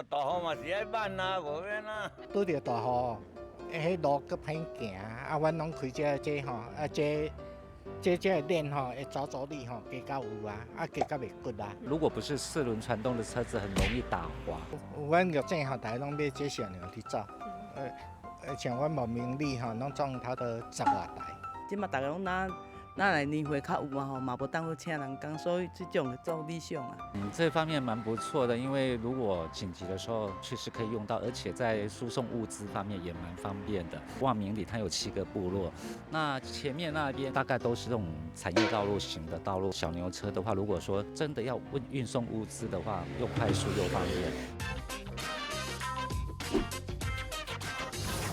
大雨嘛是愛慢啊，無免啊。拄著大雨，彼路閣歹行，啊，阮攏開這這吼，啊這這這鏈吼會走走哩吼，加較有啊，啊加較袂骨啊。如果不是四輪傳動的車子，很容易打滑。阮玉井吼，大家攏買這小牛去走，像阮茂名里吼，攏總差不多十外台。這馬大家攏若若來年歲較有啊吼，嘛無當去請人工，所以這種做理想啊。嗯，這方面蠻不錯的，因為如果緊急的時候確實可以用到，而且在輸送物資方面也蠻方便的。望明里它有七個部落，那前面那邊大概都是這種產業道路型的道路。小牛車的話，如果說真的要運送物資的話，又快速又方便。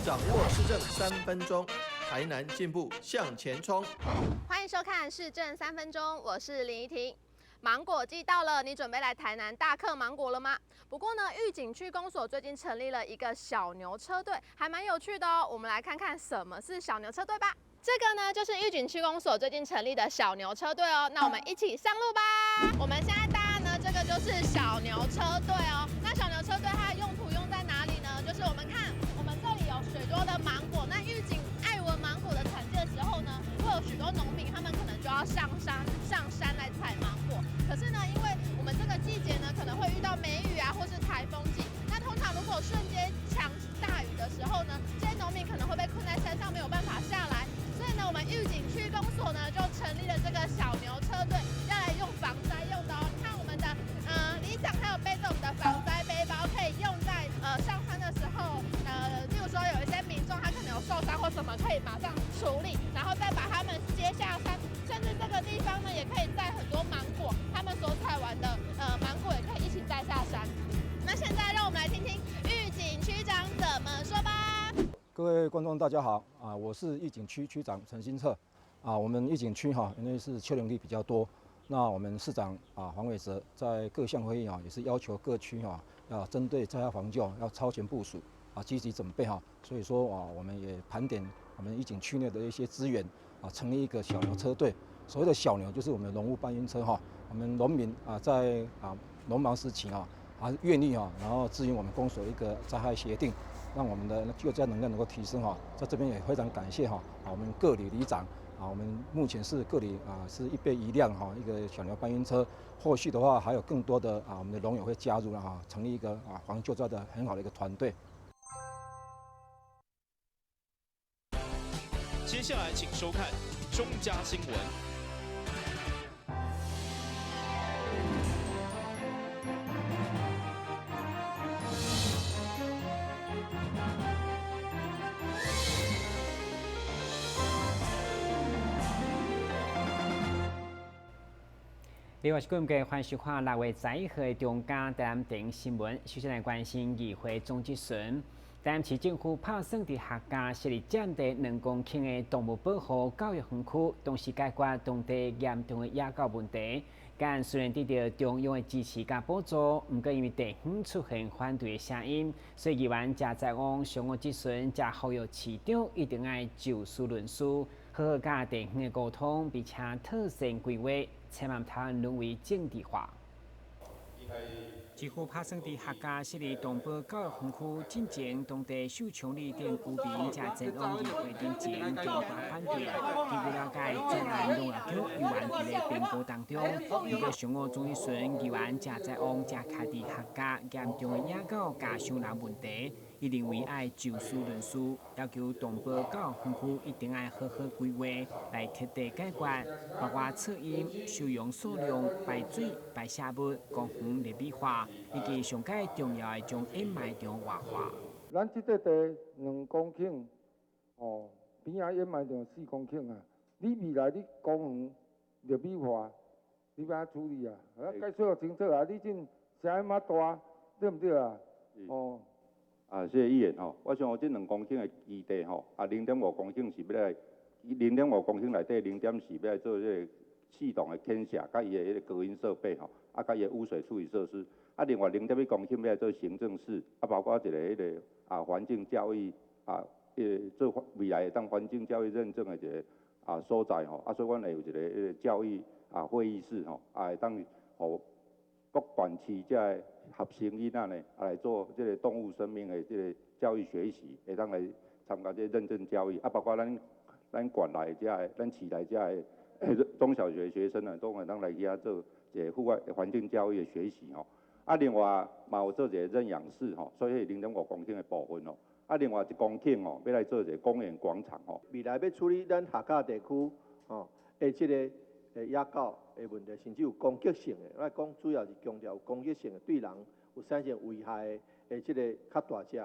掌握市政三分鐘。台南進步向前衝！歡迎收看市政三分鐘，我是林怡婷。芒果季到了，你準備來台南大嗑芒果了嗎？不過呢，玉井區公所最近成立了一個小牛車隊，還蠻有趣的哦。我們來看看什麼是小牛車隊吧。這個呢，就是玉井區公所最近成立的小牛車隊哦。那我們一起上路吧。我們現在搭呢，這個就是小牛車隊哦。那小牛車隊它的用途用在哪裡呢？就是我們看，我們這裡有許多的芒果，那玉井愛文芒果的產季的時候呢，會有許多農民，他們可能就要上山來採芒果。可是呢，因為我們這個季節呢，可能會遇到梅雨啊，或是颱風季。那通常如果瞬間強大雨的時候呢，這些農民可能會被困在山上，沒有辦法下來。所以呢，我們玉井區公所呢就成立了這個小牛車隊，要來用防災用的哦。你看我們的里長還有背着我們的防災背包，可以用在上山的時候，例如說有一些民眾他可能有受傷或什麼，可以馬上處理，然後再把他們接下山。甚至這個地方呢，也可以載很多芒果，他們所採完的芒果也可以一起載下山。那現在讓我們來聽聽玉井區長怎麼說吧。各位觀眾大家好啊，我是玉井區區長陳新策啊。我們玉井區哈，因為是丘陵地比較多，那我們市長啊黃偉哲在各項會議啊，也是要求各區哈要針對災害防救要超前部署啊，積極準備哈。所以說啊，我們也盤點我們玉井區內的一些資源啊，成立一個小牛車隊。所謂的小牛就是我們的農務搬運車哈。我們農民啊，在啊農忙時期啊，還願意哈，然後支援我們公所一個災害協定。讓我們的救災能量能夠提升哈，在這邊也非常感謝哈，啊我們各里里長啊，我們目前是各里啊是一備一輛哈一個小牛搬運車，後續的話還有更多的啊我們的農友會加入了哈，成立一個啊防救災的很好的一個團隊。接下來請收看中嘉新聞。另外是今日歡迎收看6月11號的中嘉台南電新聞。首先來關心議會總質詢，台南市政府拍算佇客家設立佔地2公頃的動物保護教育園區，同時解決當地嚴重的野狗問題。但雖然得到中央的支持佮補助，毋過因為地方出現反對的聲音，所以議員謝在旺上午質詢，才呼籲市長一定愛就事論事，好好佮地方的溝通，並且妥善規劃，千萬毋通淪為政治化。政府拍算佇客家設立動保教育園區，進前當地秀瓊里等居民才前往議會頂前強烈反對。根據了解，專案攏也叫議員佇咧評估當中。毋過上午總質詢議員謝在旺才徛佇客家嚴重的野狗咬傷人問題，伊認為愛就事論事，要求動保教育園區一定愛好好規劃來徹底解決，包括噪音、收容數量、排水、排泄物、公園立美化，以及上蓋重要的將掩埋場活化。咱這塊地2公頃，哦，邊仔掩埋場4公頃啊。你未來你公園立美化，你欲按怎處理啊？啊，解說清楚啊！你這聲音仔大，對毋對啊？哦。啊，謝謝議員吼，我想這2公頃的基地吼，啊，0.5公頃是欲來，0.5公頃內底0.4欲來做這個系統的建設，佮伊的彼個隔音設備吼，啊，佮伊的污水處理設施，啊，另外0.1公頃欲來做行政室，啊，包括一個彼個啊環境教育啊，彼個做未來會當環境教育認證的一個啊所在吼，啊，所以阮會有一個彼個教育啊會議室吼，啊會當予各各縣市遮的學生囡仔呢，來做這個動物生命的這個教育學習，會當來參加這個認證教育。啊，包括咱縣內遮的、咱市內遮的中小學學生呢，都會當來遐做一個戶外環境教育的學習吼。啊，另外嘛有做一個認養室吼，所以0.5公頃的部分吼。啊，另外1公頃吼，欲來做一個公園廣場吼。未來欲處理咱客家地區吼的這個野狗的問題，甚至有攻擊性的，我講主要是強調有攻擊性的，對人有產生危害的這個較大隻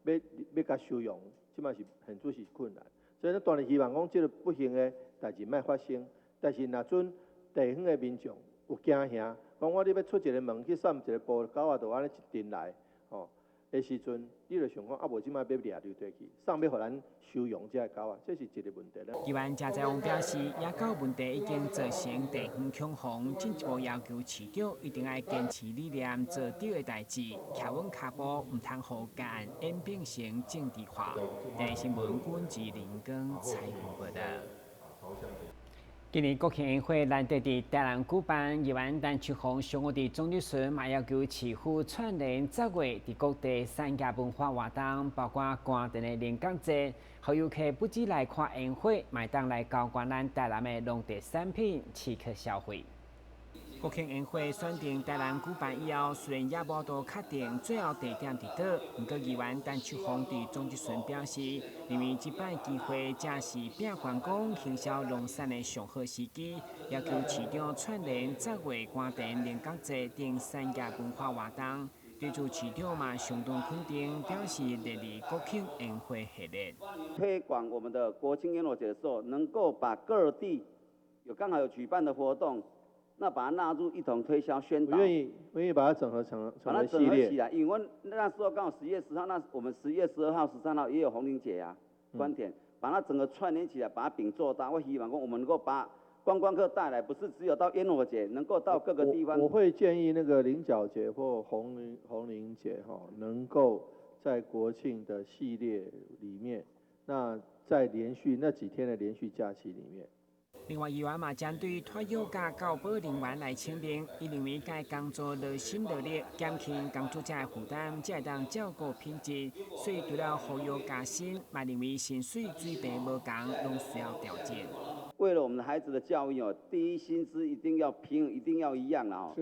的，欲共收容，這擺是現做是困難。所以咱當然希望講這個不幸的代誌莫發生，但是若準地方的民眾有驚嚇，講我你欲出一个門去散一个步，狗仔就按呢一陣來，吼的時陣，你就想講啊，無這擺欲掠溜地去，啥欲予咱收容這个狗仔，這是一個問題咧。議員謝在旺表示，野狗問題已經造成地方恐慌，進一步要求市長一定愛堅持理念，做對的代誌，徛穩跤步，毋通予個案演變成政治化。電視新聞阮志林光採訪報導。今年國慶煙火難得佇台南舉辦，議員陳秋紅上午佇總質詢嘛要求市府串聯十月佇各地產業文化活動，包括官田的菱角節，予遊客不只來看煙火，嘛會當來交換咱台南的農特產品，刺激消費。國慶煙火選定台南舉辦以後，雖然也無度確定最後地點佇佗，毋過議員陳秋紅佇總質詢表示，認為這擺機會正是拼觀光、行銷農產的上好時機，要求市長串聯十月官田菱角節等產業文化活動。對此市長嘛相當肯定，表示熱烈國慶煙火系列。推廣我們的國慶煙火節的時候，能夠把各地有剛好有舉辦的活動，那把它納入一同推銷宣導。我願意把它整合成把它整合起來，因為那時候剛好10月10號，那我們10月12號、13號也有紅菱節啊，官田，把它整個串聯起來，把餅做大。我希望講我們能夠把觀光客帶來，不是只有到煙火節，能夠到各個地方。我會建議那個菱角節或紅菱節哈，能夠在國慶的系列裡面，那在連續那幾天的連續假期裡面。另外，議員嘛針對拖藥甲教保人員來請命，伊認為該工作勞心勞力，減輕工作者的負擔，才會當照顧品質。所以除了呼籲加薪，嘛認為薪水水平無仝，攏需要調整。為了我們的孩子的教育哦，第一薪資一定要平，一定要一樣啦哦。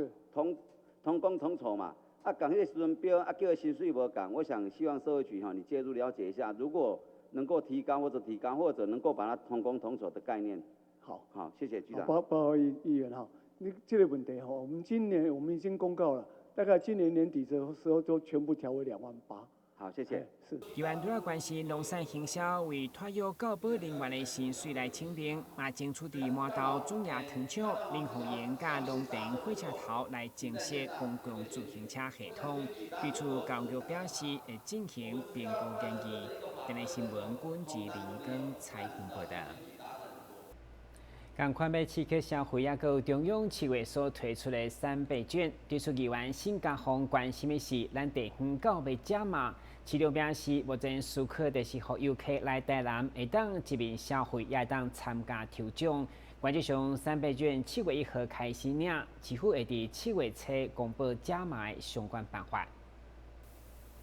同工同酬嘛。啊，仝彼個時陣標啊，叫薪水無仝，我想希望社會局哈，你介入了解一下，如果能夠提高或者提高，或者能夠把它同工同酬的概念。好，好，謝謝局長。報告議員哈，你這個問題哈，我們今年我們已經公告了，大概今年年底的時候都全部調為2萬8。好，謝謝。是。議員除了關心農產行銷為拖藥教保人員的薪水來請命，嘛爭取佇饅頭主營糖廠、林鳳營佮龍田火車頭來增設公共自行車系統。對此，教育表示會進行評估研議。電視新聞，阮志林光採訪報導。仝款欲刺激消費，猶閣有中央七月所推出的三倍券。對此議員沈家宏關心的是，咱地方狗欲食嗎？市長表示，目前思考的是，予遊客來台南會當一面消費，也會當參加抽獎。原則上，三倍券7月1號開始領，市府會佇7月初公布加碼的相關辦法。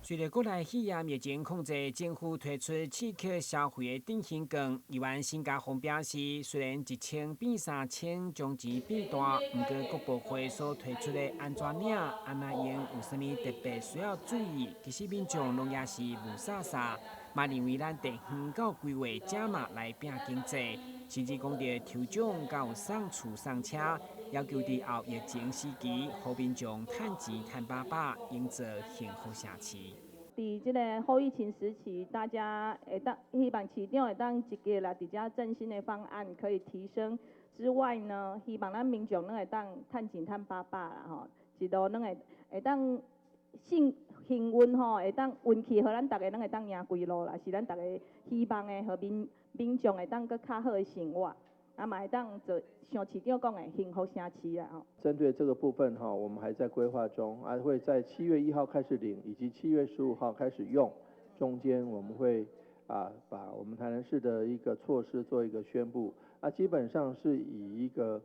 隨著國內肺炎疫情控制，政府推出刺激消費的振興券。議員沈家宏表示，雖然1000變3000，將錢變大，毋過國博會所推出的按怎領、按怎用，有啥物特別需要注意？其實民眾攏也是霧煞煞，嘛認為咱地方狗規劃加碼來拼經濟，甚至講著抽獎閣有送厝送車，要求佇後疫情時期，予民眾趁錢趁飽飽，營造幸福社區。佇這个後疫情時期，大家會當希望市長會當積極來佇遮振興的方案可以提升之外呢，希望咱民眾攏會當趁錢趁飽飽啦吼，一路攏會當幸運吼，會當運氣予咱逐家攏會當贏規路啦，是咱逐家希望的，予民眾會當閣較好的生活，啊嘛會當做像市長講的幸福城市啦吼。針對這個部分哈，我們還在規劃中，啊會在7月1號開始領，以及7月15號開始用，中間我們會啊把我們台南市的一個措施做一個宣布，啊基本上是以一個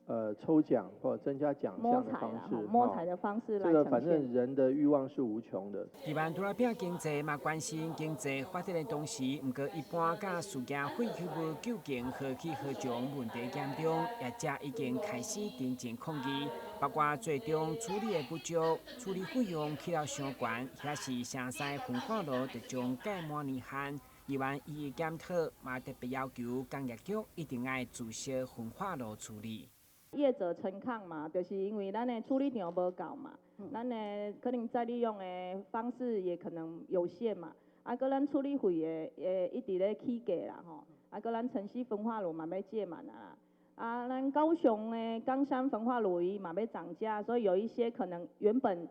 抽獎或增加獎項的方式，摸彩的方式來。這個反正人的慾望是無窮的。議員除了拼經濟，嘛關心經濟發展的同時，毋過一般佮事業廢棄物究竟何去何從問題嚴重，業者已經開始陣陣抗議，包括最終處理的不足、處理費用起了傷懸，抑是城西焚化爐就將屆滿年限。議員一一檢討，嘛特別要求工業局一定愛注銷焚化爐處理。業者陳抗嘛，就是因為咱的處理場無夠嘛，咱的可能再利用的方式也可能有限嘛，啊，閣咱處理費的會一直咧起價啦吼，啊，閣咱城西焚化爐嘛欲屆滿啊，啊，咱高雄的岡山焚化爐伊嘛欲漲價，所以有一些可能原本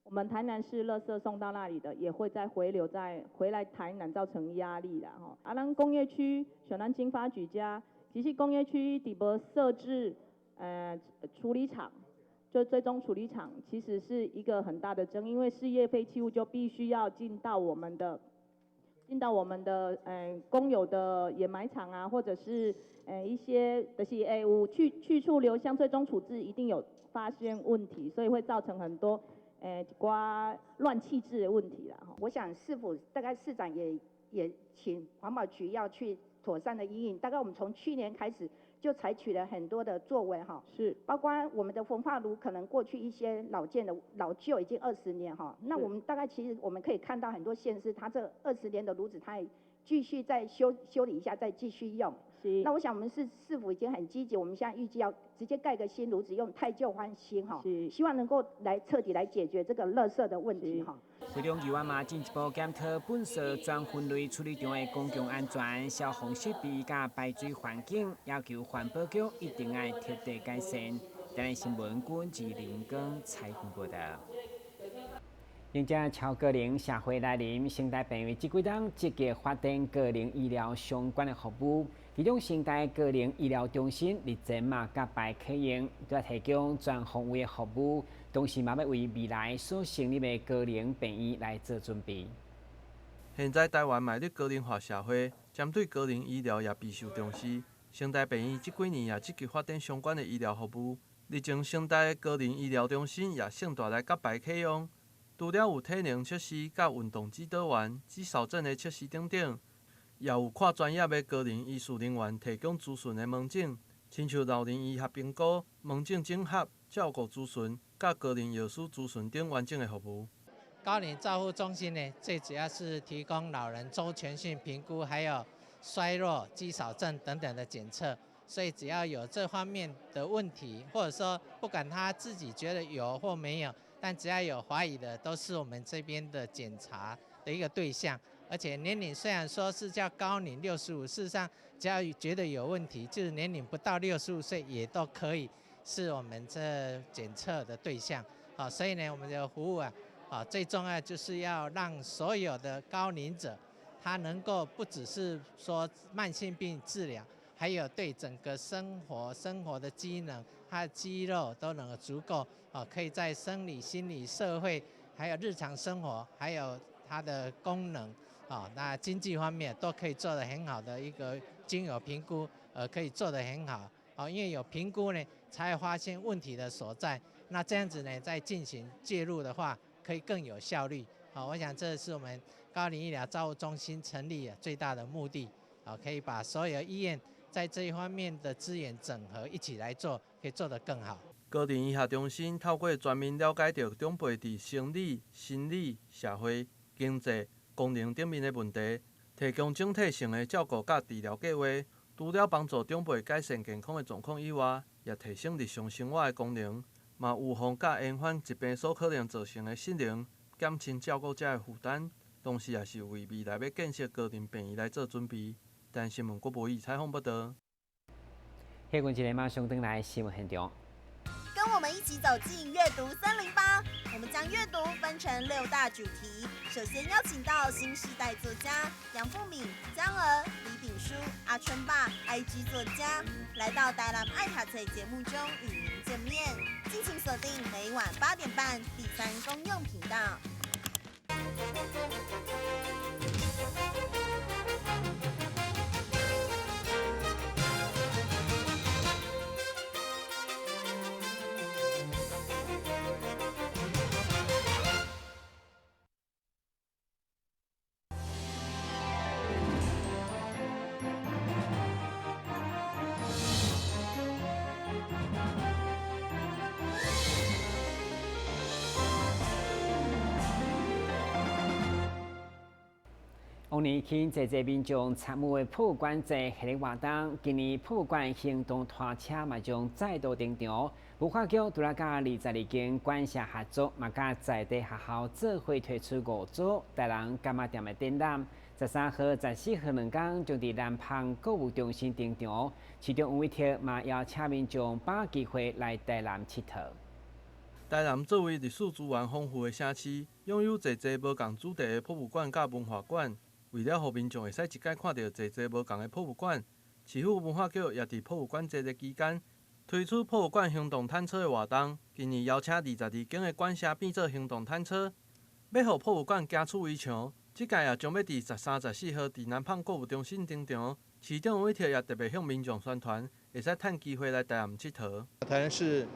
我們台南市垃圾送到那裡的，也會再回流再回來台南，造成壓力啦吼。啊，咱工業區像咱經發局遮，其實工業區佇無設置處理廠，就最終處理廠其實是一個很大的爭議，因為事業廢棄物就必須要進到我們的公有的掩埋場啊，或者是一些就是有去處留箱，最終處置一定有發現問題，所以會造成很多一寡亂棄置的問題啦。我想市府大概市長也請環保局要去妥善的因應，大概我們從去年開始就採取了很多的作為哈，包括我們的焚化爐可能過去一些老件的老舊已經20年哈，那我們大概其實我們可以看到很多縣市，它這20年的爐子，它也繼續再修理一下，再繼續用。那我想我們市府已經很積極，我們現在預計要直接蓋個新爐子，用汰舊換新哈，希望能夠來徹底來解決這個垃圾的問題哈。會中議員嘛進一步檢討糞掃專分類處理場的公共安全、消防設備佮排水環境，要求環保局一定愛徹底改善。台南新聞郭志林光採訪報導。迎接超高齡社會來臨，成大病院這幾冬積極發展高齡醫療相關的服務。其中，成大高齡醫療中心日前嘛揭牌啟用，對提供全方位的服務，同時嘛欲為未來所成立的高齡病院來做準備。現在台灣邁入高齡化社會，針對高齡醫療也備受重視。成大病院這幾年也積極發展相關的醫療服務。日前，成大高齡醫療中心也盛大來揭牌啟用。除了有體能測試、佮運動指導員、肌少症的測試等等，也有跨專業的高齡醫事人員提供諮詢的門診，親像老年醫學評估、門診整合、照顧諮詢、佮高齡藥師諮詢等完整的服務。高齡照護中心呢，最主要是提供老人周全性評估，還有衰弱、肌少症等等的檢測。所以只要有這方面的問題，或者說不管他自己覺得有或沒有，但只要有懷疑的，都是我們這邊的檢查的一個對象。而且年齡雖然說是叫高齡65，事實上只要覺得有問題，就是年齡不到65歲也都可以是我們這檢測的對象。啊，所以呢，我們的服務啊，最重要就是要讓所有的高齡者，他能夠不只是說慢性病治療，還有對整個生活的機能，他的肌肉都能夠足夠，啊，可以在生理、心理、社會，還有日常生活，還有他的功能，啊，那經濟方面都可以做得很好的一個經由評估，可以做得很好，啊，因為有評估呢，才會發現問題的所在，那這樣子呢，再進行介入的話，可以更有效率。好，我想這是我們高齡醫療照護中心成立最大的目的，啊，可以把所有醫院在這一方面的資源整合，一起來做，可以做得更好。高齡醫學中心透過全面了解著長輩佇生理、心理、社會、經濟、功能頂面的問題，提供整體性的照顧佮治療計畫。除了幫助長輩改善健康的狀況以外，也提升日常生活的功能，嘛預防佮延緩疾病所可能造成的失能，減輕照顧者的負擔，同時也是為未來欲建設高齡病院來做準備。台南新聞郭博義採訪報導。下阮一个馬上轉來新聞現場。跟我們一起走進閱讀308，我們將閱讀分成六大主題。首先邀請到新世代作家楊富敏、江娥、李炳書、阿春爸、IG 作家，來到台南愛讀冊節目中與您見面。敬請鎖定每晚8點半第三公用頻道。往年吸引濟濟民眾參與的博物館節系列活動，今年博物館行動拖車嘛將再度登場。文化局除了佮22間館舍合作，嘛佮在地學校做伙推出五組台南柑仔店的展覽。13號、14號兩工將佇南芳購物中心登場。市長黃偉哲嘛邀請民眾把握機會來台南𨑨迌。台南作為歷史資源豐富的城市，擁有濟濟無仝主題的博物館佮文化館。為了予民眾會使一擺看著濟濟無仝的博物館，市府文化局也佇博物館節的期間推出博物館行動攤車的活動。今年邀請22間的館舍變做行動攤車，欲予博物館行出圍牆。這屆也將欲佇13、14號佇南芳購物中心登場。市長黃偉哲也特別向民眾宣傳，會使趁機會來台南𨑨迌。台南市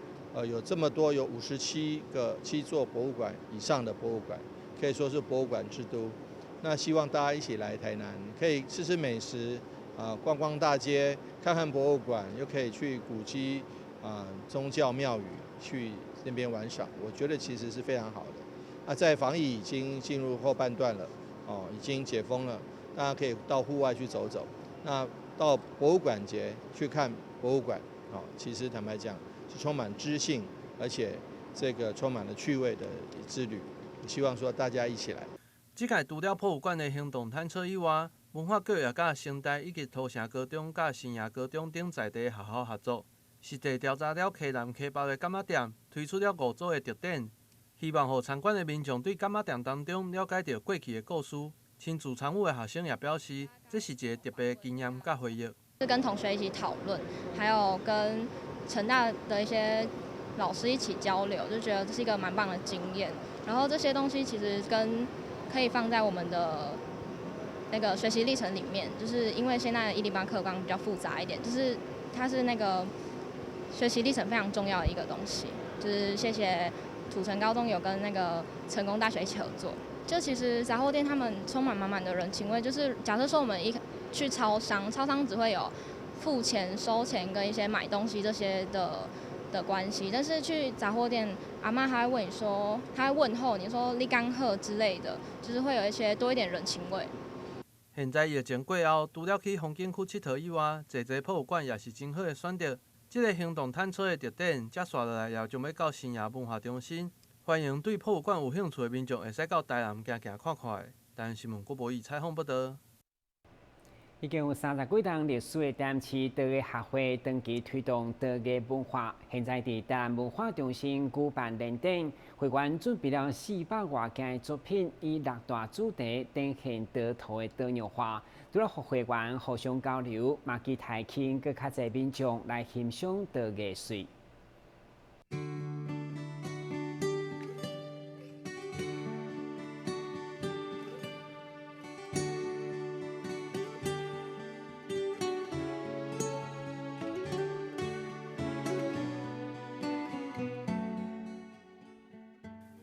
有這麼多，有57個7座博物館以上的博物館，可以說是博物館之都。那希望大家一起來台南，可以吃吃美食，啊，逛逛大街，看看博物館，又可以去古蹟、啊宗教廟宇去那邊玩耍。我覺得其實是非常好的。那在防疫已經進入後半段了，哦，已經解封了，大家可以到戶外去走走。那到博物館節去看博物館，哦，其實坦白講是充滿知性，而且這個充滿了趣味的之旅。希望說大家一起來。這屆除了博物館的行動攤車以外，文化局也佮成大以及土城高中、佮新營高中等在地學校合作，實地調查了溪南、溪北的柑仔店，推出了5組的特展，希望予參觀的民眾對柑仔店當中了解著過去的故事。親自參與的學生也表示，這是一個特別的經驗佮回憶。是跟同學一起討論，還有跟成大的一些老師一起交流，就覺得這是一個蠻棒的經驗。然後這些東西其實跟可以放在我們的那個學習歷程裡面，就是因為現在108課綱比較複雜一點，就是它是那個學習歷程非常重要的一個東西。就是謝謝土城高中有跟那個成功大學一起合作。就其實雜貨店他們充滿滿滿的人情味，就是假設說我們一去超商，超商只會有付錢、收錢跟一些買東西這些的關係，但是去雜貨店，阿嬤還會問你說，她會問候你說你剛好之類的，就是會有一些多一點人情味。現在疫情過後，除了去風景區𨑨迌以外，濟濟博物館也是真好的選擇。這個行動攤車的特展，接紲落來也將欲到新營文化中心，歡迎對博物館有興趣的民眾會使到台南行行看看的。台南新聞郭博義採訪報導。已經有30幾棟歷史的台南市陶藝學會長期推動陶藝文化，現在佇台南文化中心舉辦聯展，會員準備了400外件的作品，以6大主題展現陶土的多樣化。除了予會員互相交流，嘛期待吸引閣較濟民眾來欣賞陶藝術。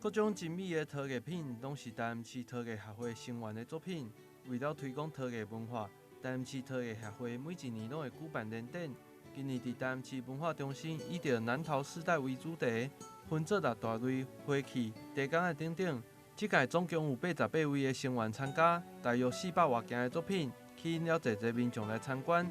各種精美的陶藝品，攏是台南市陶藝協會成員的作品。為了推廣陶藝文化，台南市陶藝協會每一年攏會舉辦聯展。今年佇台南市文化中心，以著南投世代為主題，分做6大類花器、茶工仔等等。這屆總共有88位的成員參加，大約400外件的作品，吸引了濟濟民眾來參觀。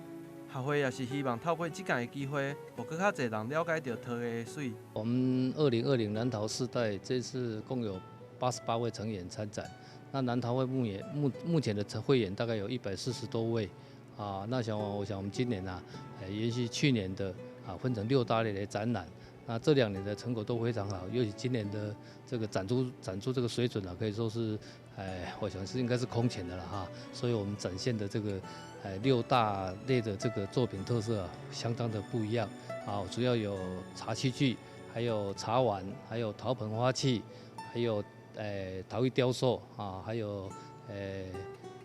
協會也是希望透過這屆的機會，予閣較濟人了解著陶藝的媠。我們2020南投世代這次共有88位成員參展。那南投會目前的會員大概有140多位，啊，那像我想我們今年啊，延續去年的啊，分成6大類的展覽。那這2年的成果都非常好，尤其今年的這個展出這個水準啊，可以說是，我想是應該是空前的了哈。所以我們展現的這個，6大類的這個作品特色啊，相當的不一樣。啊，主要有茶器具，還有茶碗，還有陶盆花器，還有陶藝雕塑啊，還有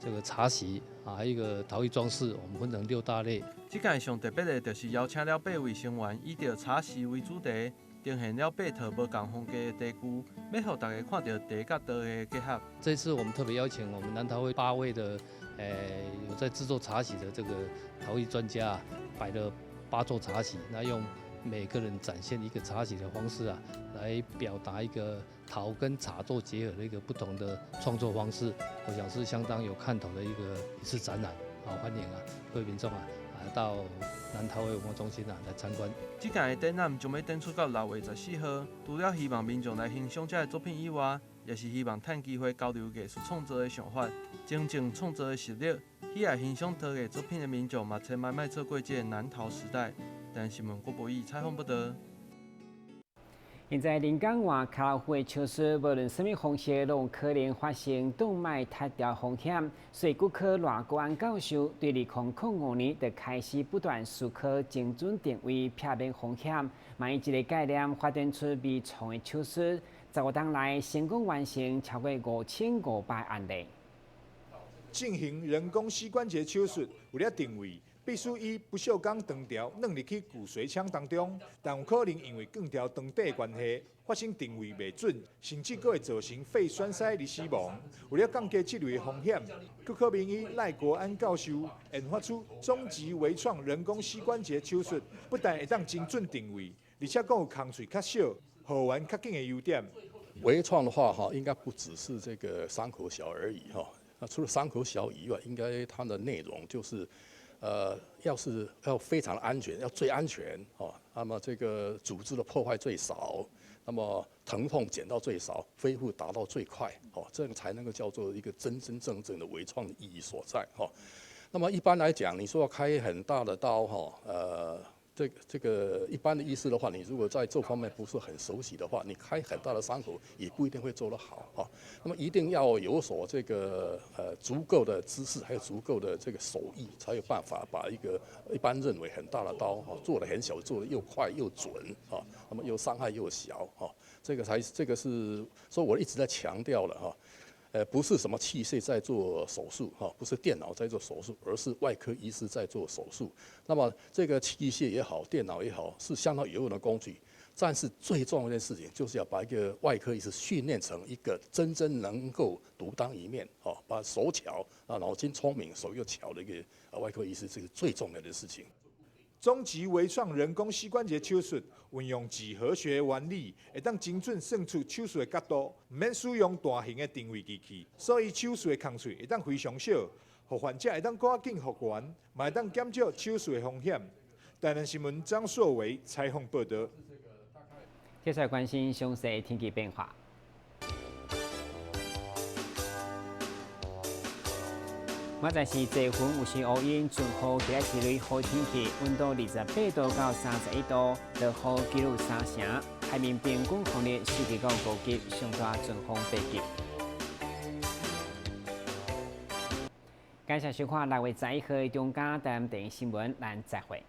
這個茶席啊，還有一個陶藝裝飾，我們分成6大類。這屆上特別的，就是邀請了8位成員，以著茶席為主題，呈現了8套無仝風格的茶具，欲予大家看著茶佮陶的結合。這次我們特別邀請我們南投會8位的，有在製作茶席的這個陶藝專家，擺了8座茶席，那用每個人展現一個茶席的方式啊，來表達一個陶跟茶做結合的一個不同的創作方式，我想是相當有看頭的一次展覽。好，歡迎啊各位民眾啊，到南陶會文化中心啊來參觀。這屆的展覽將欲展出到6月14號，除了希望民眾來欣賞這个作品以外，也是希望趁機會交流藝術創作的想法，增進創作的實力。喜愛欣賞陶藝作品的民眾嘛，千萬莫錯過這个南陶時代。台視新聞郭博義採訪報導。現在人工換跤老虎的手術，無論啥物方式，攏有可能發生動脈脫掉風險。所以骨科賴國安教授對2005年就開始不斷思考精準定位，避免風險。嘛以這个概念發展出微創的手術，15冬來成功完成超過5500案例。進行人工膝關節手術，為了定位，必須以不鏽鋼長條軟入去骨髓腔當中，但有可能因為鋼條長短的關係，發生定位袂準，甚至閣會造成肺栓塞而死亡。為了降低這類風險，骨科名醫賴國安教授研發出終極微創人工膝關節手術，不但會當精準定位，而且閣有空喙較小、復原較緊的優點。微創的話，哈，應該不只是這個傷口小而已，哈。那除了傷口小以外，應該它的內容就是。要是要非常安全，要最安全哦。那麼這個組織的破壞最少，那麼疼痛減到最少，恢復達到最快哦，這樣才能夠叫做一個真真正正的微創的意義所在哈。那麼一般來講，你說要開很大的刀哈，這個一般的醫師的話，你如果在這方面不是很熟悉的話，你開很大的傷口也不一定會做得好哈。那麼一定要有所這個足夠的知識，還有足夠的這個手藝，才有辦法把一個一般認為很大的刀哈做得很小，做得又快又準啊，那麼又傷害又小哈。這個才這個是，所以我一直在強調了哈。不是什麼器械在做手術，哈，不是電腦在做手術，而是外科醫師在做手術。那麼這個器械也好，電腦也好，是相當有用的工具。但是最重要的一件事情，就是要把一個外科醫師訓練成一個真正能夠獨當一面，哦，把手巧啊，腦筋聰明，手又巧的一個外科醫師，這個最重要的事情。終極微創人工膝關節手術運用幾何學原理，會當精準算出手術的角度，毋免使用大型的定位儀器，所以手術的工序會當非常少，予患者會當閣較緊復原，嘛會當減少手術的風險。台南新聞張碩維採訪報導。接下來關心詳細天氣變化。明仔載是濟雲有時烏雲，陣雨，今仔是雷雨天氣，溫度28度到31度，落雨幾率3成，海面平均風力4級到5級，上大陣風8級。感謝收看6月11號中嘉台電視新聞，咱再會。